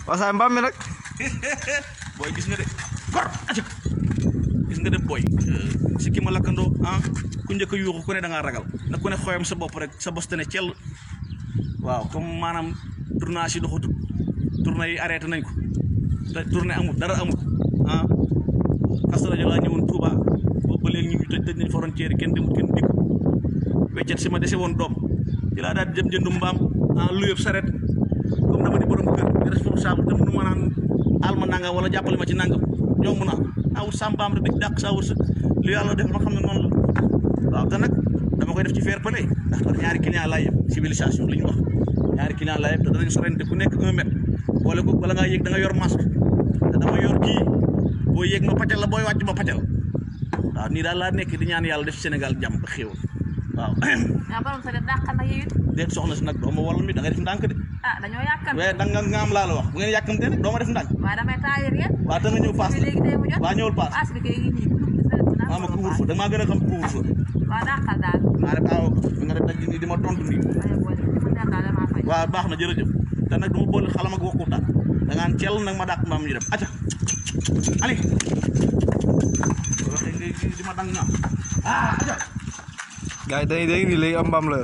Wasaay mbaam mi nag. Boy gis nga de gor aca gis nga de boy si ki ma lakkandoo ku njëkk a yuuxu ku ne da ngaa ragal nag ku ne xoyam sa bopp rek sa bos te ne cell waaw comme maanaam tournage yi doxatul tournée yi arrêté nañ ko te tournée amul dara amul Kazu Rajab laa ñëwoon Touba boobu ba léegi ñu tëj nañ frontière kenn demul kenn dikk weccet si ma dese woon doom ci laa daal dem jëndu mbaam lu yëpp saret comme dama di borom kër di responsable te mënu ma naan alma nangam wala jàppale ma ci nangam yomb naa wut sa mbaam rek di dàq saa wërsëg lu yàlla def ma xam ne noonu la waaw te nag dama koy def ci fair play ndax ñaari client laa yëpp civilisation li ñu wax ñaari client laa yëpp te danañ sorente ku nekk 1 mètre boole ko bala ngaa yéeg da nga yor masque te dama yor kii boo yéeg ma pàccal la booy wàcc ma pàccal waaw nii daal laa nekk di ñaan yàlla def Sénégal jàmm ak xéewal waaw. borom sa dàqal na yow it. déet soxna si nag doo ma wàll mi da ngay def ndànk de. dañoo yàkkam. waaye da nga am laa la wax bu ngeen yàkkamtee nag doo ma def ndànk. waaye damay taayir yéen. waaw te nga ñëw paas léegi tey mu jot. waaw ñëwul paas. paas bi kay ngi nii. maa ma couvre-feu da maa gën a xam couvre-feu. waaw dàqal daal. maa def nga def daj nii di ma tontu nii. waaw baax na jërëjëf te nag du ma boole xalam ak waxutaan da ngaan cell nag ma dàq maam ñu dem acca ali waxee ngay di ma dang ñaam acca gars yi dañuy léegi am mbaam la